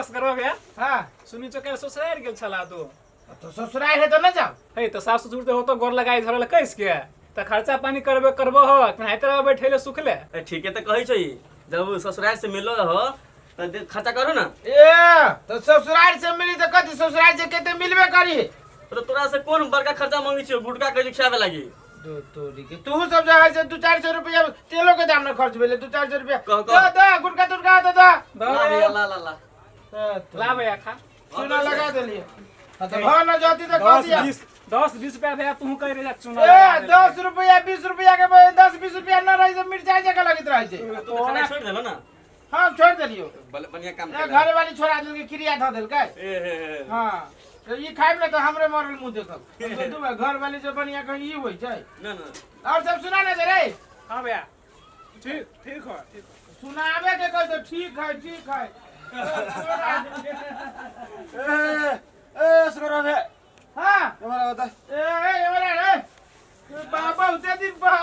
असगरवा भैया। हाँ। सुनी चो के ससुराल गेल छला तू। तो ससुराल है तो न जाओ। हे तो सास ससुर तो हो तो गोर लगाई धरल कैस के त खर्चा पानी करबे करबो हो हाइते रह बैठेले सुखले। ए, ठीके तो कहै छै, जब ससुराल से मिललो रहो तो खर्चा करू ना। ए तो ससुराल से मिली तो कथी, ससुराल से केते मिलबे करी। तो तोरा से कोन बड़का खर्चा मांगे छियो, गुटका कहै छै खियाबे लागी। दू तोरी के तू सब जे है से 2-400 रुपया तेलो के दाम न खर्च भेले, 2-400 रुपया। कह, कह। दे, दे, गुटका तुटका दे, दे। दे। ला भैया, ला, ला, ला। दे, तू। ला भैया खा। चूना लगा देलिए। हाँ, तो भाव न जाती तो कह दस दिया। बीस, 10-20 रुपया भैया तू कह रे जा चूना ए, लगा देलिए। 10 रुपया 20 रुपया के बदले 10-20 रुपया न रही तो मिर्चाई जगह लगत रही छै। तू तो खाना छोड़ देलो ना। हाँ, छोड़ देलियो। बढ़िया काम ए, केला। घरे वाली छोड़ा देलकै, क्रिया धऽ देलकै। ए, हे, हे। हाँ, तो ई खाइब ने तो हमरे मरल मुंह देखब। तो दू भाई, घर वाली जो बढ़िया कहीं ई होइ छै। ना, ना। और सब सुना ना रे। हाँ भैया, ठीक, ठीक हो, ठीक हो। सुनाबे के कह तो ठीक है, ठीक है। ए, ए, सुनो रे। हाँ। हमारा बता। ए, ए, हमारा रे। बाबा उते दिन पा।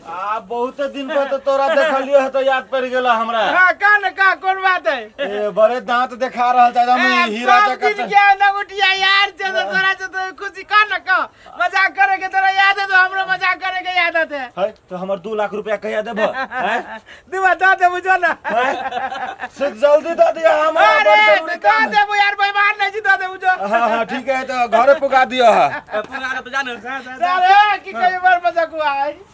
आ बहुत दिन पर तो तोरा देखलियो है तो याद पड़ गेला हमरा। हाँ, का न का कोन बात है? ए, बड़े दांत देखा रहल छै एकदम ए, हीरा सब जकाँ दिन छै। के नगुटिया यार छै तो तोरा से तो खुशी का न का मजाक करे के तोरा याद है तो हमरो मजाक करे के याद है। है तो हमर 2 लाख रुपया कहिया देबो? हैं? दुआ दे देबो जो ना। हैं? से जल्दी दे दिया हमरा, अरे, बड़ जरूरी दे काम है। देबो यार, बेईमान नहीं छी, दे देबो जो। हाँ, हाँ, ठीक है, तो घरे पुगा दियो है। ए, पुगा के तो जाने। जा, जा, जा। अरे, की कहियो बड़ मजाक हुआ है।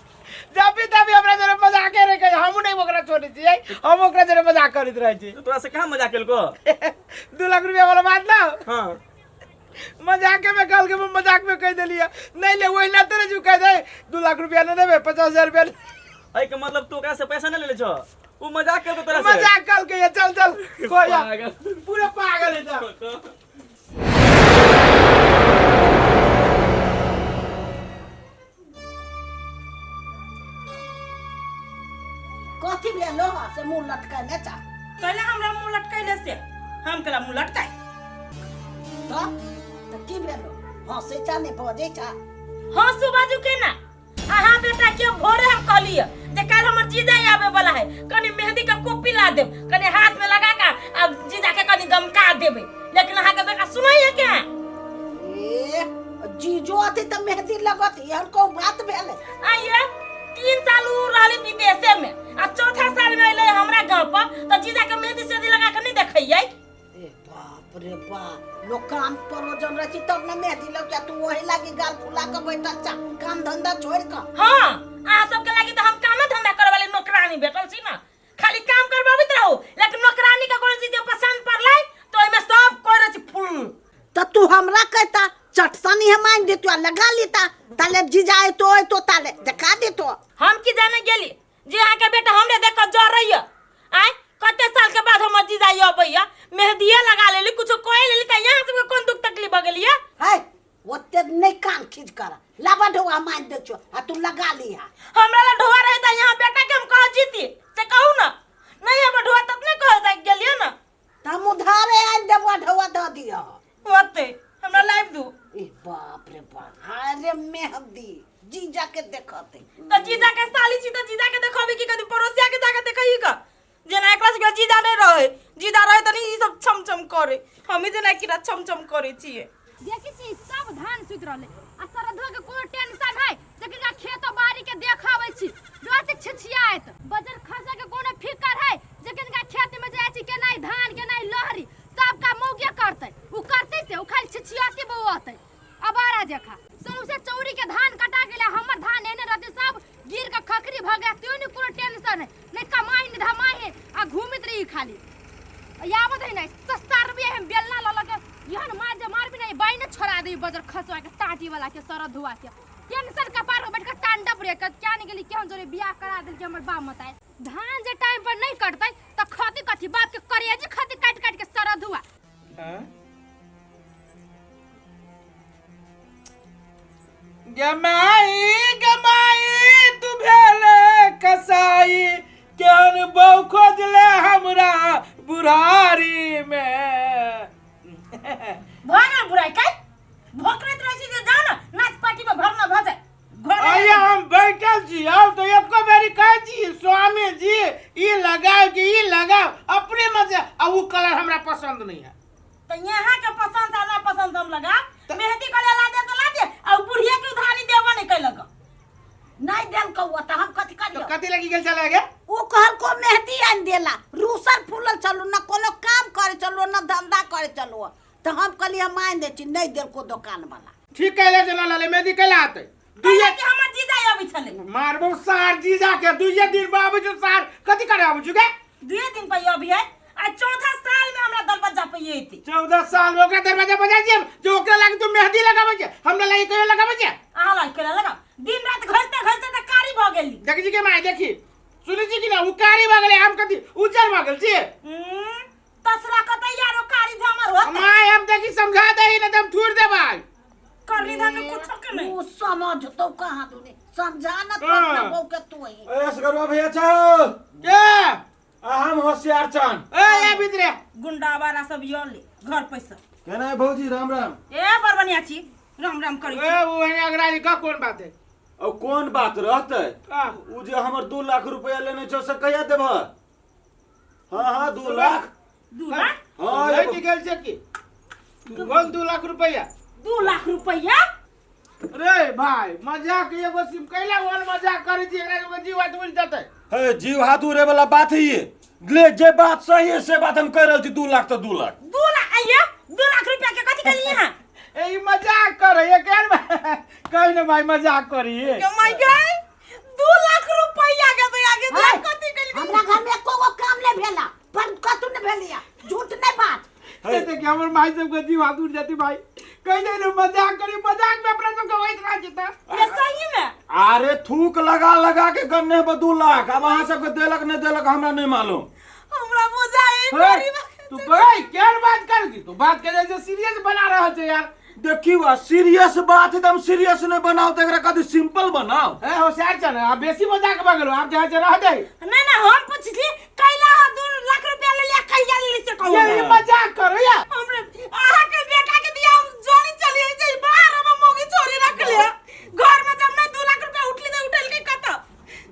जब भी तभी हमरा जरे मजाक करे के हमहु नहीं ओकरा छोड़ै छियै, हम ओकरा जरे मजाक करैत रहै छी। तो तोरा से कहाँ मजाक केलको? 2 लाख रुपया वाला बात ना। हाँ। मजाके में कहल के मजाक में कह देलियै। नहीं ले, वही ना तेरे जो कह दे, 2 लाख रुपया न देबे, 50,000 रुपया ले। एहि के मतलब तू ओकरा से पैसा न लेले छो? उ मजाक करतो तोरा से। मजाक कहल के, चल, चल, कोई आ। पागल। पूरा पागल है जा। कथी भेलो ह से मुंह लटकैले चा? कहला हमरा मुंह लटकैले से हम कहला मुंह लटकाय। तो की भेलो? हंसै चा नहि बजै चा? हंसू बाजू के ना। अहाँ बेटा के भोरे हम कहलिए जे काल्हि हमर जीजा आबे वाला है, कनी मेहंदी के कॉपी ला देब, कनी हाथ में लगा के आ जीजा के कनी गमका देबे, लेकिन अहाँ के बेटा सुनै है के? ए जीजो अथी त मेहंदी लगत, एहन को बात भेलै? आइए 3 साल उ रहली विदेशे में आ चौथा साल में अइलै हमरा गांव पर त जीजा के मेहंदी सेहंदी लगा के नहीं देखैयै। ए बाप रे बाप, लोग काम परोजन रहै छै तब न मेहंदी लग जा, तू ओही लागी गाल फुला के बैठल चा काम धंधा छोड़ के। हाँ, अहाँ सबके लागी त हम कामे धंधा करे वाली नौकरानी भेटल छी ना, खाली काम करबाबैत रहू, लेकिन नौकरानी के कोनो चीज जे पसंद पड़लै त ओहिमे सब करै छी फुल। त तू हमरा कहता चटसनी हम आनि देतो आ लगा लेता, ताले जीजा अयतो अयतो ताले देखा देतो। हम की जाने गेली जे अहाँ के बेटा हमरे देख के जरैया। आय कते साल के बाद हमर जीजा अबैया, मेहंदिए लगा लेली, कुछो कह लेली त यहाँ सबके कोन दुख तकलीफ भ गेलिया? है ओते नहीं कान खींच कर लाबा ढोआ मान दे छो आ तू लगा लिहा। हमरा ला ढोआ रहे त यहाँ बेटा के हम कह जीती से कहू ना, नहीं हमर ढोआ तब नहीं कह जाय गेलिए ना। त हम उधारे आनि देबो ढोआ द दिह। ओते हमरा लाइव दू। ए बाप रे बाप, अरे मेहंदी जीजा के देखते। त जीजा के साली छी त जीजा के देखबी की कदी पड़ोसिया के जाके देखही का? जेना एकरा सबके जीजा नहीं रहे, जीजा रहे त नहीं ई सब छम छम करे, हमी जेना किरा छम छम करे छिए। देखै छी सब धान सुति रहलै आ सरधुआ के कोनो टेंशन है जखन खेतो बाड़ी के देखाबै छी रोज छिछियाइत बजर खसा के कोनो फिकर है जखन खेत में जाइ छी केना धान केना लहरी सब का मौगे करतै उ करतै से उ खाली छिछियाती बौआतै अबारा जखा सौंसे चौरी के धान कटा गेलै हमर धान एने रहतै सब गिर के खखरी भ गया त्यो ने कोनो टेंशन है नहीं कमाई नहीं धमाई है आ घूमित रही खाली यावत है नहीं सस्ता रुपया हम बेलना ल लके यहन मार जे मारबी नहीं बाई ने छोड़ा दे बजर खसवा के टाटी वाला के सरद धुआ के टेंशन कपार पर बैठ के तांडव रे के क्या नहीं गेली केहन जोरे बियाह करा देल के हमर बाप मताए धान जे टाइम पर नहीं कटतै त खती कथी बाप के करेजी खती काट काट के सरद हुआ। हाँ? गमाई गमाई तू भेले कसाई केहन बहू खोजले हमरा बुढ़ारी में। भर ना बुराई काय भोकरैत रहै छी जे जाउ ना नाच पार्टी में भरना भऽ जाय घर अरे हम बैठल छी आउ तो एको बेरी कहै छी स्वामी जी ई लगाओ कि ई लगाओ अपने मजे आ उ कलर हमरा पसंद नहीं है। तो यहाँ के पसंद आ ना पसंद हम लगा मेहंदी करे ला दे तो ला दे आ उ बुढ़िया के उधारी देबो नहीं कैलक। नहीं देलकौ तऽ हम कथी तो करियौ? कथी लगी गेल चला गे? ओ कहलको मेहंदी आनि देला, रूसल फूलल छलू, न कोनो काम करे चलू न धंधा करे चलू, तऽ हम कहलियै हम आनि दै छी, नहि देलको दोकान वाला। ठीक कहले जना लाले मेहंदी कैला आते दुइये कि हमर जीजा अबै छलै। मारबो सार जीजा के दुइये दिन पर आबै छौ सार कथी करे आबै छौ गे? दुइये दिन पर अभी है आ चौथा साल में हमरा दरवाजा पे एती। 14 साल में ओकरा दरवाजा बजा छियै जो ओकरा लागे तू मेहंदी लगाबै छै हमरा लागे कहियो लगाबै छै? अहाँ लागे कहियो लगाब? दिन रात घसते घसते तऽ कारी भऽ गेली। देखै छी के माय देखी सुनै छी कि ना उ कारी भऽ गेलै हम कथी उज्जर भऽ गेल छी। तसरा कतै यारो कारी झमर होत। माय हम देखी समझा दही ना त हम थूर देबै। करली धन कुछ के नहीं। उ समझतो कहाँ दुने समझा ना तू अपना बहू के तू ही। ए असगरवा भैया छौ के आ हम होशियार छन। ए ए भीतरे गुंडा वाला सब यले घर पैसा। केना है भौजी? राम राम। ए बड़ बढ़िया छी राम राम करी। ए उ हने अगराली का कोन बात है? और कोन बात रहते? का? उ जे हमर 2 लाख रुपया लेने छौ से कहिया देबह? हाँ हाँ 2 लाख। 2 लाख? हाँ, लैट एगो- गेल छै की? तू बोल 2 लाख रुपया। 2 लाख रुपया? रे भाई मजाक एगो सिम कैला वन मजाक करै छी एकरा एगो जीव हाथ उड़ि जेतै। हे जीव हाथ उड़े वाला बात है ये। ले जे बात सही है से बात हम कह रहल छी 2 लाख तो 2 लाख। 2 लाख आइया 2 लाख रुपया के कथि केलिए हां? ए ई मजाक करे ये केन कहि ने भाई मजाक करी ये। के my गए 2 लाख रुपया के तो आगे है, कथि केलिए? हमरा घर में एको गो काम नहीं भेला पर कतु नहीं भेलिया झूठ नहीं बात। हे देखिए हमर माई सब के जीव हाथ उड़ जाती भाई कहि दे ने मजाक करी मजाक में अपना सब गवाइत रह जेता। ये सही में? अरे थूक लगा लगा के गन्ने पर 2 लाख अब अहाँ सबके देलक नहीं देलक हमरा नहीं मालूम। हमरा बुझाई हे, तू भाई केहन बात कर दी तू बात के जैसे सीरियस बना रहल छे यार। देखी वा सीरियस बात एकदम सीरियस नहीं बनाओ तो एकरा कथी सिंपल बनाओ। ए होशियार चल आप बेसी मजाक बगलो आप जहाँ से रह दे। नहीं नहीं हम पूछली कैला हा 2 लाख रुपया ले लिया कैला ले ली से कहू। ये मजाक करो यार। हमरे अहाँ के बेटा के दिया हम जोनी चली आई छै बाहर हम मोगी छोरी रख लिया घर में जब नहीं 2 लाख रुपया उठली त उठल के कत।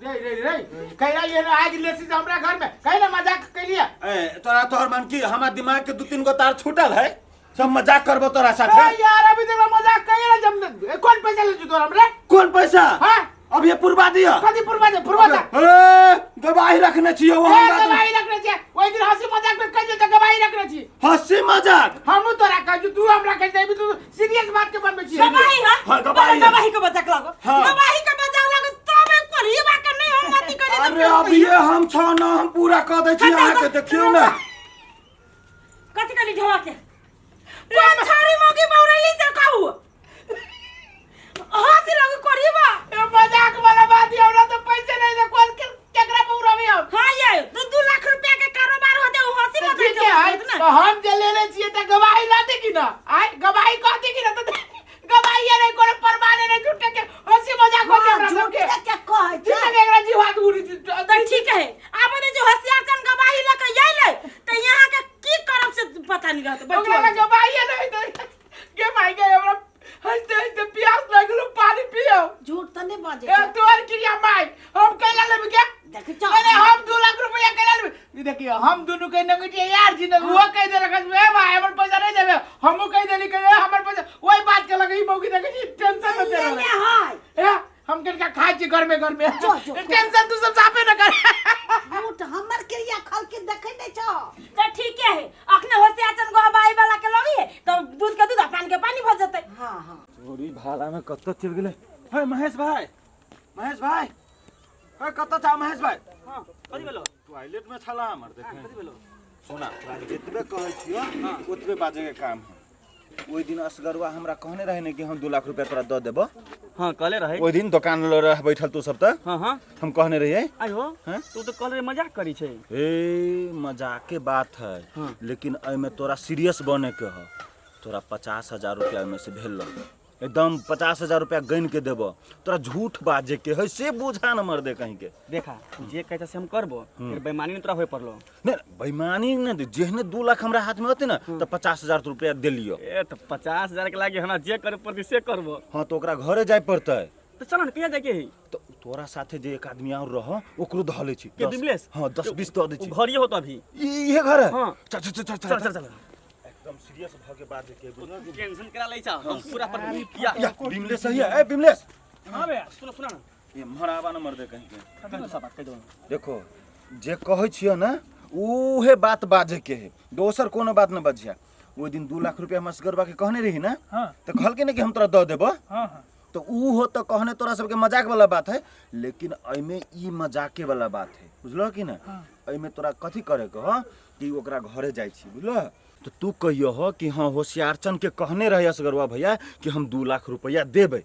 रे रे रे कैला ये ना आज ले से हमरा घर में कैला मजाक कैलिया। ए तोरा तोहर मन की हमरा दिमाग के 2-3 गो तार छूटल है सब मजाक करबो तोरा साथे। ए यार अभी तक मजाक कैला जब ए, कौन पैसा ले तोरा हमरे? कौन पैसा? हां अब ये पुरवा दिया। कथी पुरवा दे? पुरवा दे। ए गवाही रखने छियो वो ए, हमरा तो- गवाही रखने छियै। ओहि दिन हंसी मजाक में कह दे गवाही रखने छी। हंसी मजाक? हमहू तोरा कहै छी, तू हमरा कहै छी, तू सीरियस बात के बनबै छी। गवाही है? हाँ, गवाही है। गवाही के मजाक लागो। हाँ। गवाही के मजाक लागो तब एक परिवा के नहीं हम अथी करी त अरे अब ये हम छौ ना हम पूरा कह दै छी हाँ, अहाँ के तो- देखियौ ना। कथी कहली ढवा के? कोन छाड़ी मौगी बौरैली से कहू? हंसी लागो करीबा। ए मजाक वाला बात है, हमरा तो पैसे नहीं दे, कौन के केकरा पर उड़ाबी हम? हाँ ये, तो 2 लाख रुपया के कारोबार होते, वो हंसी तो मजाक ठीक के है, बात होत ना। तो हम जे लेले छियै त गवाही लाते कि ना? आय, गवाही कहते कि ना? तो गवाही नहीं, कोनो परवाह नहीं, झूठे के हंसी मजाक होते हमरा सबके। झूठे के कहै छै। झूठे के एकरा जीव हाथ उड़ी छै। तो ठीक है, आब ने जो होशियार चन गवाही लके अइलै, त यहाँ के की करब से पता नहीं रहत। बैठू ओकरा आब। गवाही नहीं तो के माय गे हमरा हंसते हंसते प्यास लागल, पानी पियो। झूठ त नहीं बाजै ए छै। तोहर क्रिया माय, हम कैला लेबै के? देखै छौ? अरे हम 2 लाख रुपया कैला लेबै? ई देखियो, हम दुनू के नंगटिया यार छी ने, उहो कहि देलक ए भाई हमर पैसा नहीं देबे, हमहू कहि देली के ए हमर पैसा, ओहि बात के लगे ई मौगी देखै छी टेंशन में चलि ले रहलै। हाय। ए हम कनिका खाइ छी घर में, घर में। जो, जो। टेंशन तू सब साफे न कर। झूठ हमर क्रिया खल के देखै नहीं छौ। त ठीक है, अखने होशियार चन गवाही वाला के लगी है, त दूध के दूध आ पानी के पानी भ जेतै। हां हां। तोरी भाला में कत्तो चलि गेलै। हे महेश भाई, महेश भाई, हे कत्तो छा महेश भाई? हां, कथि भेलो? टॉयलेट में छला हमर देखे। कथि भेलो? सोना, तोरा जतबे कहै छियो ओतबे बाजे के काम है। ओहि दिन असगरवा हमरा कहने रहे ने कि हम 2 लाख रुपया तोरा दऽ देबो। हां कहले रहे। ओहि दिन दुकान ल रह बैठल तू सब त। हां हां। हम कहने रहिए। आइ हो, हैं? तू तो कहले रहे मजाक करी छै। ए मजाक के बात है, हाँ। लेकिन एहिमे तोरा सीरियस बने के ह। तोरा 50,000 रुपया एहिमे से भेल एकदम 50,000 रुपया गन के देबो। तोरा झूठ बाजे के है से बोझा न मर दे कहीं के। देखा जे कहै से हम करबो, फिर बेईमानी न तोरा होय पड़लो। नहीं बेईमानी न दे, जेहने 2 लाख हमरा हाथ में होते ना त 50,000 रुपया दे लियो। ए त 50,000 के लागे हमरा जे करे पड़तै से करबो। हां तो ओकरा घरे जाय पड़तै। तो चल ना कहिया जाके है तो तोरा साथे जे एक आदमी और रह ओकरो धऽ लै छी के बिमलेश हाँ 10 20 दऽ दै छी घरिए होतो अभी इहे घर है हाँ। चल चल चल चल चल चल चल एकदम सीरियस भऽ के बात के बुझल टेंशन करा लै छा हम पूरा पर या या बिमलेश सही है ए बिमलेश हाँ भैया सुनो सुनो ना ये मराबा न मर दे कहीं के सब बात कह दो देखो जे कहै छियै ने उहे बात बाजे के है दोसर कोनो बात न बजिया ओहि दिन 2 लाख रुपया मसगरबा के कहने रही ना हाँ। तो कहलके ने कि हम तोरा दऽ देबो हाँ हाँ तो ऊ हो तो कहने तोरा सबके मजाक वाला बात है लेकिन एहिमे ई मजाके वाला बात है बुझलह कि ना एहिमे तोरा कथी करे के ह कि ओकरा घरे जाइ छी बुझलह तो तू कहियो हो कि हाँ होशियारचन के कहने रहे असगरवा भैया कि हम 2 लाख रुपया देबै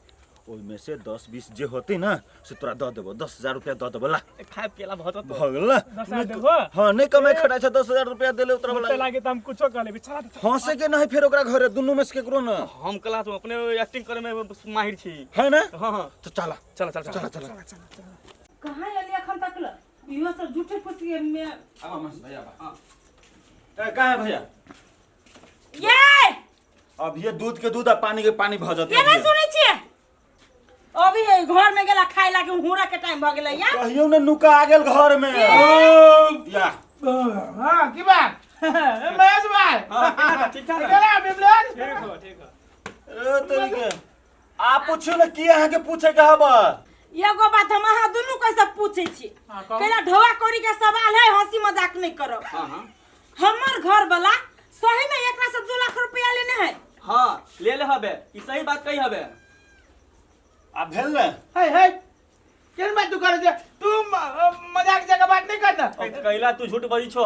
ओहिमे से 10 20 जे होतै ना से तोरा दऽ देबो 10,000 रुपया दऽ देबो ला खाए पियला बहुत होतो भऽ गेल ना 10,000 देबो? हाँ नहीं कमाइ खटाइ छै 10,000 रुपया देले तोरा ओते वाला लागे तऽ हम कुछो कर लेबै चला तऽ हंसे के नहीं फेर ओकरा घरे दुनू में से केकरो ना हम क्लास में अपने एक्टिंग करे में माहिर छी है ना हाँ हाँ तो चला चल चल चल चला चला कहाँ एलियै एखन तक ल इहो सब झूठे फुसिए में आबा महेश भैया आबा ए कहाँ है भैया ये अब ये दूध के दूध आ पानी के पानी भऽ जेतै ये नहीं सुनै छियै अभी घर में गेला खाए लागे हुरा के टाइम भ गेलै यार कहियो ने नुका आ गेल घर में या हाँ की बात महेश भाई हाँ, केना था? ठीक ठाक है? केना बिमलेश ठीक हो ठीक हो ए तोरी के आ पूछियो ने की अहाँ के पूछे के हब एगो बात हम अहाँ दुनू कैसे पूछै छी हाँ, कहू। कैला ढोआ कौड़ी के सवाल है हंसी मजाक नहीं करब हाँ हाँ हमर घर वाला सही में एकरा से 2 लाख रुपया लेने है हाँ ले ले हबे ई सही बात कही हबे आ भेल ने है है केन बात तू करे छे तू मजाक जगह बात नहीं करना कैला तू झूठ बजी छो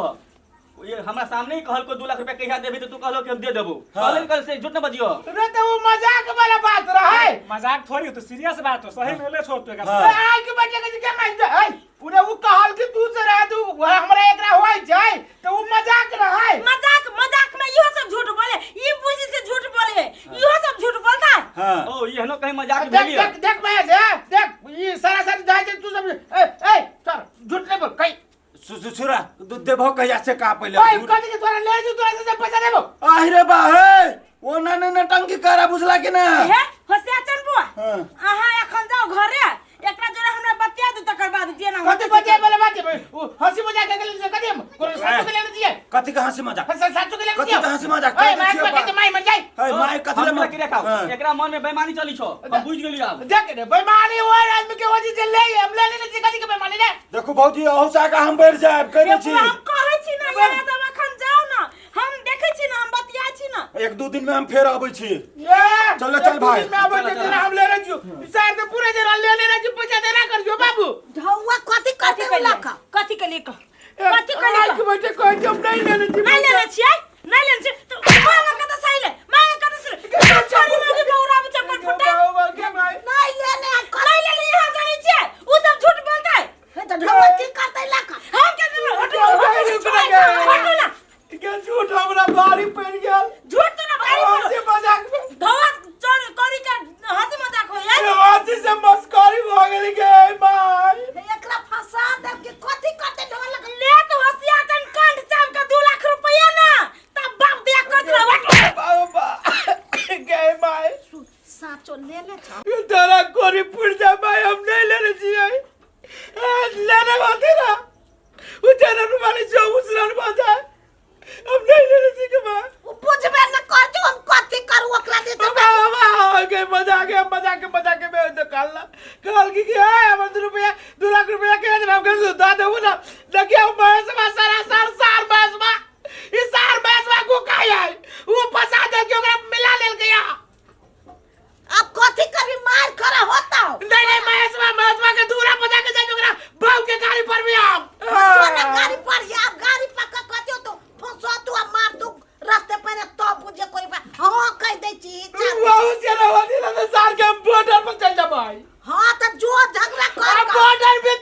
ये हमरा सामने ही कहल को 2 लाख रुपया कहिया देबी तो तू कहलो कि हम दे देबो हाँ। कहले कल से झूठ न बजियो रे तो वो मजाक वाला बात रहे मजाक थोड़ी हो तो सीरियस बात हो सही में ले छोड़ तू एकरा हाँ। आइ के बैठे के के मान है पूरा वो कहल कि तू से रहे तू हमरा एकरा होय छै तो वो मजाक रहे मजाक मजाक में इहो सब झूठ बोले ई बुझी से झूठ बोले है इहो सब झूठ बोलता है हाँ ओ ये हनो कहीं मजाक देख भेलियो देख देख महेश है देख ये सारा सारी जाय छै तू सब ए ए चल झूठ नहीं बोल कहीं छुरा देबो कहिया से का पहिले ओए कथी के तोरा ले जो तोरा से पैसा देबो आहि रे बा हे ओ ना ना नटंकी करा बुझला कि ना हे होशियार चन बुआ हाँ। अहाँ एखन जाओ घरे एकरा जोरे हमरा बतिया दू तकर बाद जे ना कथी बतिया वाला बात है वो हंसी मजाक के लिए कथी हम कोनो सासू के लेने दिए कथी के हंसी मजाक सासू के लेने कथी दिए के हंसी मजाक ओए कह दै माय छियौ कथी बा। माय मर जाई हे my कथी ले हम की रखाओ हाँ। एकरा मन में बेईमानी चली छो हम बुझ गेली आब देख रे बेईमानी ओए आदमी के वजह से ले हम ले लेने दिए कथी के बेईमानी रे देखो भौजी अहू से आगा हम बढ़ जाएब कह दै छी हम कहै छी ना यहाँ सब एखन जाओ ना हम देखै छी ना हम बतिया छी ना एक दू दिन में हम फेर अबै छी ये चलो, चल भाई। मैं आबै चलो, छै चलो। तेरा हम ले रहे छियो सर तो पूरे देना ले लेने छी पैसा देना कर जो बाबू ढौआ कथी करते कथी लख कथी के लिए कह कथी के लिए आज के बैठे कहै छी हम नहीं लेने छी नहीं लेने छियै नहीं लेने छियै तो मांग के तो सही ले मांग के तो सही ले छोरी मांगी बौरा बच्चा पर फुटा के भाई नहीं लेने है नहीं लेने यहाँ जाने छियै उ सब झूठ बोलता है हे तो ढौआ की करते लख हम के देबै हटो हटो ना के झूठ हमरा भारी पड़ गेल झूठ तो ना भारी हंसी मजाक में धोआ चोर करी के हंसी मजाक होय ये हंसी से मस्करी भ गेल के माय एकरा फंसा देब कि कथी करते ढौआ लख ले तो हंसिया तन कंठ चाप के 2 लाख रुपया ना तब बाप दिया कर दे हटो बाबा के माय साचो ले ले छौ ये तारा कोरी पुर जा भाई हम नहीं लेने छियै लेने बाते ना वो तेरा रुमाली जो उसरान बाजा हम नहीं लेने छी के मां उ बुझबे न कर जो हम कथी करू ओकरा दे बाबा बाबा के मजाक है मजाक मजाक में तो काल ना काल की की है हम रुपया 2 लाख रुपया के हम के दा देबो ना देखिए हम महेश बा सारा सार सार महेश बा ई सार महेश बा को काई है वो फंसा दे के ओकरा मिला लेल गया अब कथी कभी मार खरा होता हो नहीं नहीं महेश बा महेश बा के दूरा बजा के जाए ओकरा बाऊ के गाड़ी पर भी हम जो ना गाड़ी पर या अब गाड़ी पर का कथी हो तो फंसो तू अब मार तू रास्ते पर तो बुझे कोई बात हाँ कह दे छी बहुत से रहो दिला तो सार के हम बॉर्डर पर चल जा भाई हाँ तो जो झगड़ा कर हम बॉर्डर पे